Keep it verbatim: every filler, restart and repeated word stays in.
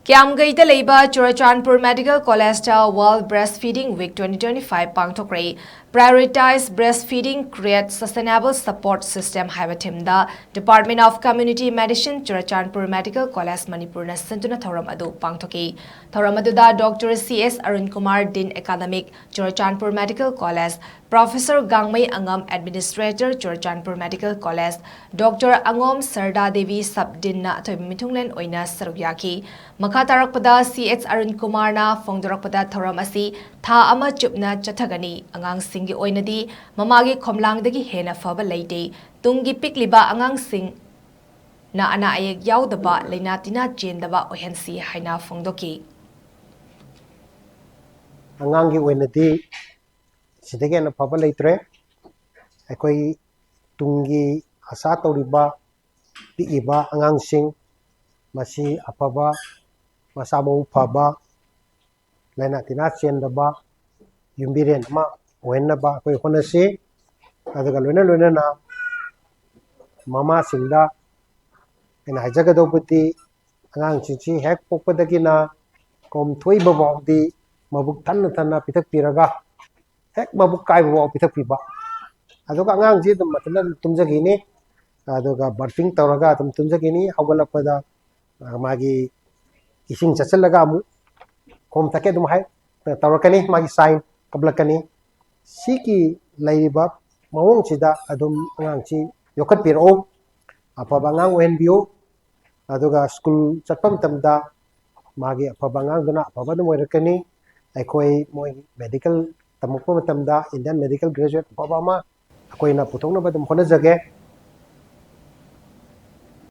ꯀ꯭ꯌꯥꯝꯒꯩꯗ ꯂꯩꯕ ꯆꯨꯔꯆꯥꯟꯄꯨꯔ ꯃꯦꯗꯤꯀꯦꯜ ꯀꯣꯂꯦꯖꯇ World Breastfeeding Week twenty twenty-five ꯄꯥꯡꯊꯣꯛꯈ꯭ꯔꯦ꯫ Prioritize Breastfeeding, Create Sustainable Support System ꯍꯥꯏꯕ ꯊꯤꯝꯗ Department of Community Medicine, Churachandpur medical college, ꯃꯅꯤꯄꯨꯔꯅ ꯁꯤꯟꯗꯨꯅ ꯊꯧꯔꯝ ꯑꯗꯨ ꯄꯥꯡꯊꯣꯛꯈꯤ꯫ ꯊꯧꯔꯝ ꯑꯗꯨꯗ doctor C S Arun Kumar, Dean Academic, Churachandpur medical college, professor Gangmei ꯑꯉꯝ, Administrator, Churachandpur medical college, doctor ꯑꯉꯣꯝ ꯁꯔꯗꯥ ꯗꯦꯕꯤ, Sub Deanꯅ ꯑꯊꯣꯏꯕ ꯃꯤꯊꯨꯡꯂꯦꯟ ꯑꯣꯏꯅ ꯁꯔꯨꯛ ꯌꯥꯈꯤ꯫ ꯃꯈꯥ ꯇꯥꯔꯛꯄꯗ ꯁꯤ ꯑꯦꯁ ꯑꯔꯨꯟ ꯀꯨꯃꯥꯔꯅ ꯐꯣꯡꯗꯣꯔꯛꯄꯗ, ꯊꯧꯔꯝ ꯑꯁꯤ ꯊꯥ ꯑꯃ ꯆꯨꯞꯅ ꯆꯠꯊꯒꯅꯤ꯫ ꯑꯉꯥꯡꯁꯤꯡꯒꯤ ꯑꯣꯏꯅꯗꯤ ꯃꯃꯥꯒꯤ ꯈꯣꯝꯂꯥꯡꯗꯒꯤ ꯍꯦꯟꯅ ꯐꯕ ꯂꯩꯇꯦ꯫ ꯇꯨꯡꯒꯤ ꯄꯤꯛꯂꯤꯕ ꯑꯉꯥꯡꯁꯤꯡꯅ ꯑꯅꯥ ꯑꯌꯦꯛ ꯌꯥꯎꯗꯕ, ꯂꯩꯅꯥ ꯇꯤꯟꯅꯥ ꯆꯦꯟꯗꯕ ꯑꯣꯏꯍꯟꯁꯤ ꯍꯥꯏꯅ ꯐꯣꯡꯗꯣꯛꯈꯤ꯫ ꯑꯉꯥꯡꯒꯤ ꯑꯣꯏꯅꯗꯤ ꯁꯤꯗꯒꯤ ꯍꯦꯟꯅ ꯐꯕ ꯂꯩꯇ꯭ꯔꯦ꯫ ꯑꯩꯈꯣꯏ ꯇꯨꯡꯒꯤ ꯑꯁꯥ ꯇꯧꯔꯤꯕ ꯄꯤꯛꯏꯕ ꯑꯉꯥꯡꯁꯤꯡ, ꯃꯁꯤ ꯑꯐꯕ, ꯃꯁꯥ ꯃꯎ ꯐꯕ, ꯂꯥꯏꯅꯥ ꯇꯤꯟꯅꯥ ꯆꯦꯟꯗꯕ ꯌꯨꯝꯕꯤꯔꯦꯟ ꯑꯃ ꯑꯣꯏꯍꯟꯅꯕ ꯑꯩꯈꯣꯏ ꯍꯣꯠꯅꯁꯤ꯫ ꯑꯗꯨꯒ ꯂꯣꯏꯅ ꯂꯣꯏꯅꯅ ꯃꯃꯥꯁꯤꯡꯗ ꯑꯩꯅ ꯍꯥꯏꯖꯒꯗꯧꯕꯗꯤ, ꯑꯉꯥꯡꯁꯤꯡꯁꯤ ꯍꯦꯛ ꯄꯣꯛꯄꯗꯒꯤꯅ ꯀꯣꯝꯊꯣꯛꯏꯕ ꯐꯥꯎꯗꯤ ꯃꯕꯨꯛ ꯊꯟꯅ ꯊꯟꯅ ꯄꯤꯊꯛꯄꯤꯔꯒ, ꯍꯦꯛ ꯃꯕꯨꯛ ꯀꯥꯏꯕ ꯐꯥꯎ ꯄꯤꯊꯛꯄꯤꯕ꯫ ꯑꯗꯨꯒ ꯑꯉꯥꯡꯁꯤ ꯑꯗꯨꯝ ꯃꯊꯟꯇ ꯑꯗꯨꯝ ꯇꯨꯝꯖꯈꯤꯅꯤ꯫ ꯑꯗꯨꯒ birthing ꯇꯧꯔꯒ ꯑꯗꯨꯝ ꯇꯨꯝꯖꯈꯤꯅꯤ꯫ ꯍꯧꯒꯠꯂꯛꯄꯗ, ꯑ, ꯃꯥꯒꯤ ꯏꯁꯤꯡ ꯆꯠꯁꯤꯜꯂꯒ ꯑꯃꯨꯛ ꯈꯣꯝ ꯊꯛꯀꯦ ꯑꯗꯨꯝ ꯍꯥꯏ, ꯇꯧꯔꯛꯀꯅꯤ, ꯃꯥꯒꯤ sign ꯀꯞꯂꯛꯀꯅꯤ꯫ ꯁꯤꯒꯤ ꯂꯩꯔꯤꯕ ꯃꯑꯣꯡꯁꯤꯗ ꯑꯗꯨꯝ ꯑꯉꯥꯡꯁꯤ ꯌꯣꯛꯈꯠꯄꯤꯔꯛꯎ, ꯑꯐꯕ ꯑꯉꯥꯡ ꯑꯣꯏꯍꯟꯕꯤꯌꯨ꯫ ꯑꯗꯨꯒ ꯁ꯭ꯀꯨꯜ ꯆꯠꯄ ꯃꯇꯝꯗ ꯃꯥꯒꯤ ꯑꯐꯕ ꯑꯉꯥꯡꯗꯨꯅ ꯑꯐꯕ ꯑꯗꯨꯝ ꯑꯣꯏꯔꯛꯀꯅꯤ꯫ ꯑꯩꯈꯣꯏ ꯃꯣꯏ ꯃꯦꯗꯤꯀꯦꯜ ꯇꯝꯃꯛꯄ ꯃꯇꯝꯗ Indian medical graduate ꯑꯐꯕ ꯑꯃ ꯑꯩꯈꯣꯏꯅ ꯄꯨꯊꯣꯛꯅꯕ ꯑꯗꯨꯝ ꯍꯣꯠꯅꯖꯒꯦ꯫